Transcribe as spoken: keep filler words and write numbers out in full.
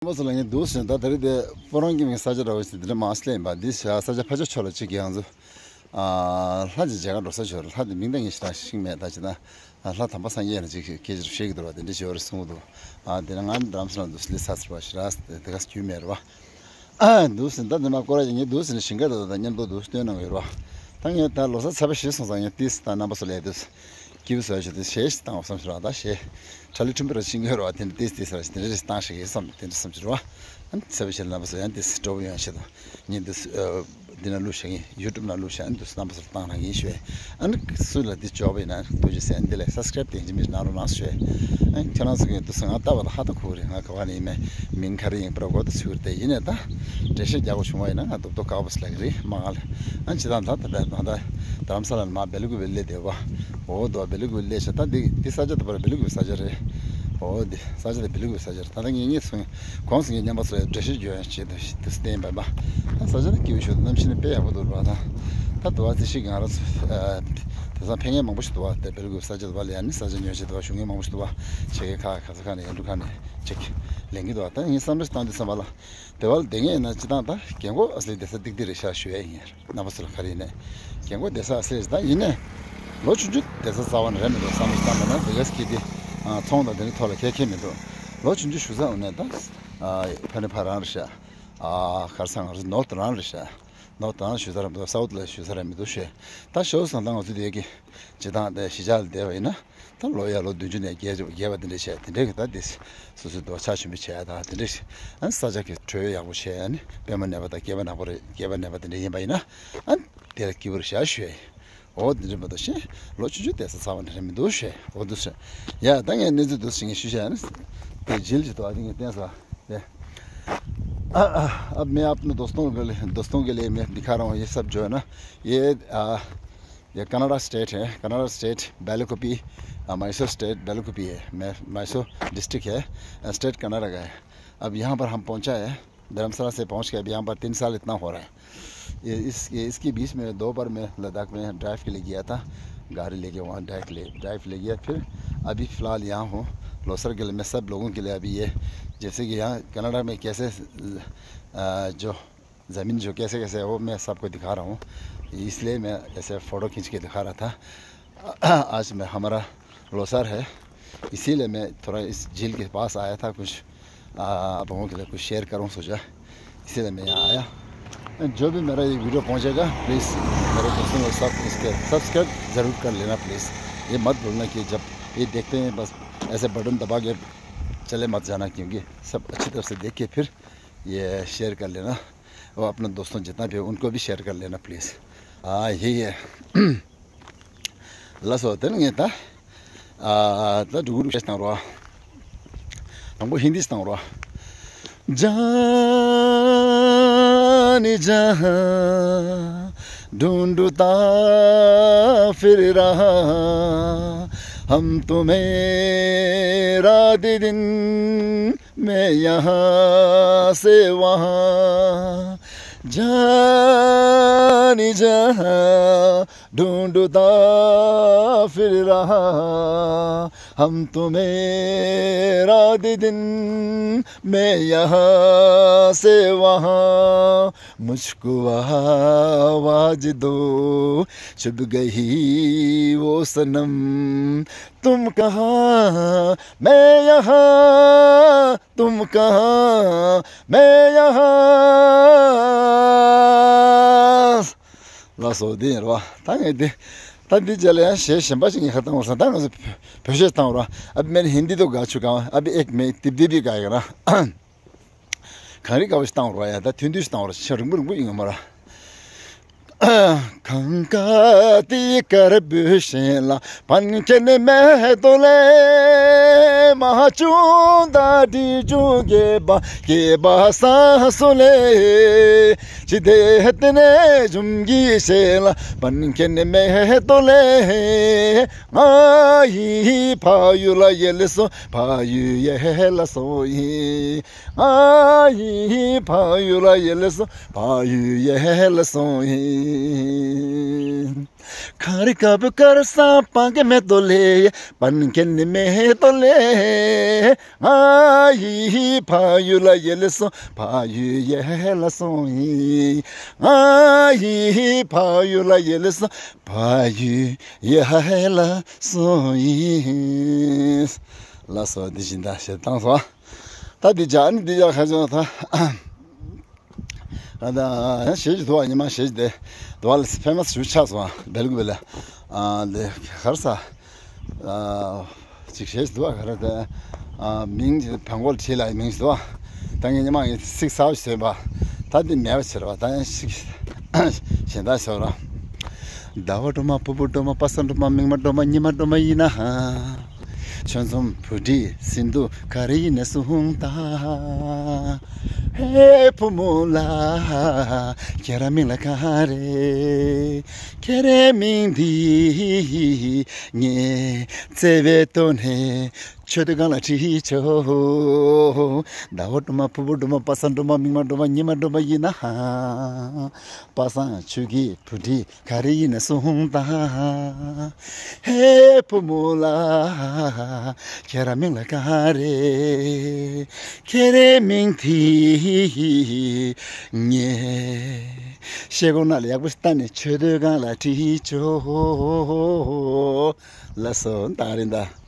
པོ་ཚོ་ལ་ངས་འདུག་ཟེར་ད་དེ་རིང་དེ་སྤོ་རོང་གི་མིང་ས་ཆ་འདྲ་བོ་ཞིག་དེ་འདྲ་མང་སླེབས་ཡིན་པ། འདི་ས་ཆ་ཕ་ཆོ་ཆོ་ལ་གཅིག་གི་ང་ཚོ་ལྷ་ཅིག་མཇལ་ཁ་འགྲོ་ས་ཆོ་ལྷ་དེ་མིང་ད་ངས་ཞེ་དྲག་ཤེས་ཀྱི་མེད། ད་ཅི་ད་ལྷ་དམ་པ་སངས་རྒྱས་ལ་ཅིག་སྐད་ཆ་བཤད་ཀྱི་འདུག་བ། དེ་འདྲ་ཞིག་ཡོད་རེད་གསུང་གི་འདུག་ཨ་དེ་ན་ང་རྡ་རམ་ས་ལ་འདུག་ལི་ས་ཟེར་བ་ཞེ་དྲག་དེ་ག་རྒྱུས་མེད་རེད་བ། ཨ་འདུག་ཟེར་ད་དེ་མ་སྐོར་ར་ཡིན་ངས་འདུག་ཟེར་ནས་ཞིང་ཁ་དེ་དང་མཉམ་དུ་འདུག་སྟོན་གནང་ཡོད་རེད་བ། ད་ངས་ད་ལོ་གསར་ཚར་བ་ཞིག་སོང་ཙང་ངས་ཏིས་ད་རྣམ་པ་ཚོ་ལས་དུས། སྐྱིད་པོ་བཟོ་ཡ་ཆེད་དུ་གཞས་ཤིག་བཏང་བ་བསམ་ཞིག་ར། ད་གཞས་ཁྲ་ལི་ཁྲིམ་པོ་ར་ཤིང་གོས་ར་བ་དེ་འདྲ་ཏིས་ཏིས་ར་ཞིག་དེ་འདྲ་རེ་བཏང་ཞིག་ཡིན་བསམ་དེ་འདྲ་བསམ་ཞིག་ར་བ། ཨ་ནི་ཚེ་བ་ཤེས་རྣམ་པ་ཚོ་ཡང་ཏིས་སྤྲོ་པོ་ཡོང་ཡ་ཆེད་དུ་ཉིན་དུ་འདི་ན་བླུགས་བཞག་ཡིན། ཡུ་ཊུབ་ན་བླུགས་བཞག་ཨ་ནི་དུ་རྣམ་པ་ཚོར་བཏང་གནང་གི་ཡིན་ཞུ་བས། ཨ་ནི་སུ་ལ་འདི་འཇོག་པ་ཡིན་ན་ཐུགས་རྗེ་ཆེ། ཨ་ནི་འདི་ལས་སབ་སི་ཀ་རེབ་དེ་འཇི་མི་གནང་རོགས་གནང་ཞུ་བས། ཨ་ནི་ཁྱེད་རང་ཚོ་གི་འདུག་ས་ང་ལྟ་བ་ལ་ཧ་ད་ཁུག་རེད། ང་ག་བ་ནས་ཡིན་མིན་མིང་ག་རེ་ཡིན་པར་གོ་ད་ཚུལ་དེ་ཡིན་ནས་ད། འགྲེལ་བཤད་རྒྱག་དགོས་བྱུང་བ་ཡིན་ན་ང་རྡོབ་རྡོབ་དཀར་པོ་ཟེར་ལབ་ཀྱི་རེད་མ་ང་ལ། ཨ་ཇི་ལྟར་ད་ད་ད་ད་རྡ་རམ་ས་ལ་ནས་མར་སྦེལ་ཀོབ་སླེབས་བསྡད་པ། འོ་དོ་སྦེལ་ཀོབ་སླེབས་ཤག་ད་འདི་འདི་ས་ཆ་ད་བར་སྦེལ་ཀོབ་ས་ཆ་རེད། འོ་འདི་ས་ཆ་ད་སྦེལ་ཀོབ་ས་ཆ་རེད། ད་ད་ངེད་གཉིས་སོང་གོང་སོང་གི་མཉམ་པ་ཚོ་འགྲེལ་བཤད་བརྗོད་ཡང་བྱེད་དུ་དུ་བསྟན་པ་མ། ད་ས་ཆ་ད་སྐྱིད་པོ་ཞུ་གནམ་གཤིས་ནི་དཔེ་ཡག་པོ་འདུག་ར། ད་ད་དུ་བ་ཚེ་ཤིག་ང་རང་ཚོ་དེ་སང་ཕན་ངེས་མང་པོ་ཞིག་འདུག་བ། དེ་སྦེལ་ཀོབ་ས་ཆ་ད་བ་ལ་ཡང་ནི་ས་ཆ་ཉོ་བྱེད་དུ་བ་ཞུ་ངེས་མང་པོ་ཞིག་འདུག་བ། ཆེ་གེ་ཁ་ཁ་ས་ཁ་ནས་ཡང་འབྲུ་ཁ་ནས་ཅིག་ལེན་གི་འདུག་བ། ད་ངས་བསམ་བློ་ཞིག་བཏང་དུས་ཙམ་པ་ལ། དེ་བར་བསྡད་མཁན་ཡིན་ན་སྤྱི་བཏང་ད་རྒན་གོག་ཨ་སི་ལི་བསྡད་ས་ཏིག་ཏིག་རེད་ཤག་ཞུ་ཡས་ཡིན། རྣམ་པ་ཚོ་ལ་ག་རེ་ཡིན་ནས་རྒན་གོག་བསྡད་ས་ཨ་སི་ལི་རེད། ད་ཡིན་ནས་ལོ་ཆུང་ཆུང་བསྡད་ས་རྩ་བ་ནས་རེད་མི་འདུག་བསམ་བློ་བཏང་པ་ན་དེ་ག་སྐྱིད་དེ་ཚོང་དང་དེ་འདྲའི་ཐོག་ལ་ཁྱད་ཁྱད་མི་འདུག་ལོ་ཆུང་ཆུང་ཞུ་ས་འོ་ནས་ད་ཕ་ནི་ཕ་རང་རེད་ཤག་གར་ས་ང་ཚོ་ནོར་ཐ་རང་རེད་ཤག་ནོར་ཐ་རང་ཞུ་ས་རེད་མི་འདུག་སའུ་ཐ་ལ་ཞུ་ས་རེད་མི་འདུག་ཞེས་ད་ཞོ་སང་ད་ང་ཚོ་དེ་གི་སྤྱི་བཏང་དེ་གཞིས་ཆགས་ལ་བསྡད་པ་ཡིན་ན། ད་ལོ་ཡ་ལོ་བདུན་ཅུ་ནས་བརྒྱད་ཅུ་བརྒྱད་པ་དེ་འདྲ་བྱས་དེ་འདྲའི་གི་ད་དེ་སོ་སོའི་འདུག་ཕྱག་ཆེན་པོ་བྱས་ད་དེ་འདྲའི་ཨ་ས་ཆ་གི་དྲོད་ཡག་པོ་བྱས་ཨ་ནི་པད་མ་ནད་པ་དང་སྐྱེས་པ་ནག་པོ་རེད་སྐྱེས་པ་ནད་པ་དེ་འདྲ་ཡིན་པ་ཡིན་ན་ཨ་ནི་དེ་ལ་སྐྱིད་པོ་རེད་བཞག་ཞུ་ཡ་ཡིན། འོ་དེ་འདྲ་མ་གཏོགས་ཤེས་ལོ་ཆུང་ཆུང་བསྡད་ས་ཚ་བ་འདྲ་རེད་མི་འདུག་ཞེས་འོ་འདུག་ཞེས་ཡ་ད་ངས་གནས་ཚུལ་འདུག་ཞེས་ངས་ཞུ་བྱས་ཨ་ནི་དེ་བྱིལ་གྱི་འདུག་ཨ་ནི་ངས་བསྟན་ས་དེ། अब मैं अपने दोस्तों के लिए दोस्तों के लिए मैं दिखा रहा हूँ। ये सब जो है ना, ये आ, ये कनाडा स्टेट है। कनाडा स्टेट, बैलकुपी, आ, मैसूर स्टेट, बैलकुपी है। मैं, मैसूर डिस्ट्रिक्ट है, आ, स्टेट कनाडा का है। अब यहाँ पर हम पहुँचा है, धर्मशाला से पहुँच के अब यहाँ पर तीन साल इतना हो रहा है। ये इस ये इसके बीच में दो बार मैं लद्दाख में ड्राइव के लिए गया था, गाड़ी लेके वहाँ ड्राइव के लिए ड्राइव ले गया। फिर अभी फ़िलहाल यहाँ हूँ लोसर के लिए। मैं सब लोगों के लिए अभी ये, जैसे कि यहाँ कनाडा में कैसे अ, जो ज़मीन जो कैसे कैसे है वो मैं सबको दिखा रहा हूँ, इसलिए मैं ऐसे फ़ोटो खींच के दिखा रहा था। आज मैं हमारा लोसर है, इसीलिए मैं थोड़ा इस झील के पास आया था, कुछ आ, आप लोगों के लिए कुछ शेयर करूँ सोचा, इसीलिए मैं यहाँ आया। जो भी मेरा ये वीडियो पहुँचेगा प्लीज़ मेरे दोस्तों के साथ इसके सब्सक्राइब ज़रूर कर लेना प्लीज़। ये मत भूलना कि जब ये देखते हैं बस ऐसे बटन दबा के चले मत जाना, क्योंकि सब अच्छी तरफ से देख के फिर ये शेयर कर लेना। और अपने दोस्तों जितना भी हो उनको भी शेयर कर लेना प्लीज़। हाँ यही है। ལགས་སོ། དེ་ནི་ངས་ད་ཨ་ད་འབྲུག་སྐད་བཏང་རོགས། དང་པོ་ཧིན་དི་བཏང་རོགས། जाने जहाँ ढूंढता फिर रहा हम तुम्हें रात दिन मैं यहाँ से वहाँ जाने जहाँ ढूंढता फिर रहा हम तुम्हें रात दिन मैं यहाँ से वहाँ मुझको आवाज दो छुप गई वो सनम तुम कहाँ मैं यहाँ तुम कहाँ मैं यहाँ ལགས་སོ། འདི་ཡིན་རོ། ད་ངས་འདི་ད་འདི་རྗེས་ལ་ཡང་གཞས་གཞན་པ་ཞིག་ངས་ཁ་བཏང་བར་སོང་། ད་ང་ཚོ་བོད་གཞས་བཏང་བར། अब मैंने हिंदी तो गा चुका हूँ, अब एक मैं तिब्बती भी गाएगा ना। གངས་རི་དཀར་པོ་ཞིག་བཏང་བར་ཡ། ད་ཐུང་ཐུང་ཞིག་བཏང་བར་ཤ་རིང་པོ་རིང་པོ་ཡིན་ངོ་མ་ར། གངས་དཀར་དེ་དཀར་པོའི་ཞིང་ལ། པན་ཁེན་མེ་ཏོ་ལེ། མ་ཅུང་ད་དྲི་ཅུང་གེ་བ་གེ་བ་ས་སོ་ལེ། ཅི་དེ་ཧེ་ཏེ་ནེ་ཇུམ་གི་ཤེ་ལ། པན་ཁེན་མེ་ཏོ་ལེ། ང་ཡི་ཕ་ཡུལ་ལ་ཡེ་ལེ་སོ། ཕ་ཡུལ་ཡེ་ལ་སོ་ཡི། ང་ཡི་ཕ་ཡུལ་ལ་ཡེ་ལེ་སོ། ཕ་ཡུལ་ཡེ་ལ་སོ་ཡི། གངས་རི་དཀར་པོའི་དཀར་ས་སྤང་གི་མེ་ཏོག་ལེ། སྤང་གི་ནི་མེ་ཏོག་ལེ། ང་ཡི་ཕ་ཡུལ་ལ་ཡལ་སོང་། ཕ་ཡུལ་ཡལ་སོང་ཡིན། ང་ཡི་ཕ་ཡུལ་ལ་ཡལ་སོང་། ཕ་ཡུལ་ཡལ་སོང་ཡིན། ལགས་སོ། འདི་བཞིན་ད་ཞེས་བཏང་སོང་། ད་འདི་ཇ་ནི་འདི་ཡག་ཁ་ཅང་ད། ཨ་ད་ཞེས་ཀྱི་འདུག་བ། ཉི་མ་ཞེས་ཀྱི་དེ་འདུག་བ། ལ་ཕེ་མ་སི་ཞུ་ཆགས་སོང་བ། བེལ་གུ་བེ་ལ། ཨ་ལེ་གར་ས། ཨ་ཅིག་ཞེས་ཀྱི་འདུག་བ། ག་རེ་དེ། ཨ་མིང་བོན་གོལ་ཁྲི་ལ་མིང་ཞིག་འདུག་བ། ད་ངས་ཉི་མ་ངས་སིག་ས་བ་ཞིག་བཟོས་པ། ད་འདི་མེད་པ་ཕྱིར་བ། ད་ཡང་ཞིག་གཞན་དག་ཞོག་ར། ཟླ་བ་སྒྲོལ་མ། ཕུར་བུ་སྒྲོལ་མ། པ་སངས་སྒྲོལ་མ། མིག་དམར་སྒྲོལ་མ། ཉི་མ་སྒྲོལ་མ་ཡིན་ན། ཆོལ་གསུམ་བུ་ཁྲིད་ཟིན་དུ་ག་རེ་ཡིན་ནས་གསུངས་ད། ཧེ་བུ་མོ་ལ། ཁྱེད་རང་མིང་ལ་ག་རེ། ཁྱེད་རའི་མིང་འདི་ངས་བརྩེ་བའི་ཐོག་ནས་ཆོས་སྡེ་སྒང་ལ་ཁྲིད་ཆོག། ཟླ་བ་སྒྲོལ་མ། ཕུར་བུ་སྒྲོལ་མ། པ་སངས་སྒྲོལ་མ། མིག་དམར་སྒྲོལ་མ། ཉི་མ་སྒྲོལ་མ་ཡིན་ན། པ་སངས་ཆོས་ཀྱི་བུ་ཁྲིད་ག་རེ་ཡིན་ན་གསུངས་ད། ཧེ་བུ་མོ་ལ། ཁྱེད་རང་མིང་ལ་ག་རེ། ཁྱེད་རའི་མིང་དེ་ངས་ཤེལ་སྒོང་ནང་ལ་ཡག་པོ་ཞིག་བལྟས་ནས་ཆོས་སྡེ་སྒང་ལ་ཁྲིད་ཆོག། ལགས་སོ། ད་རིང་ད།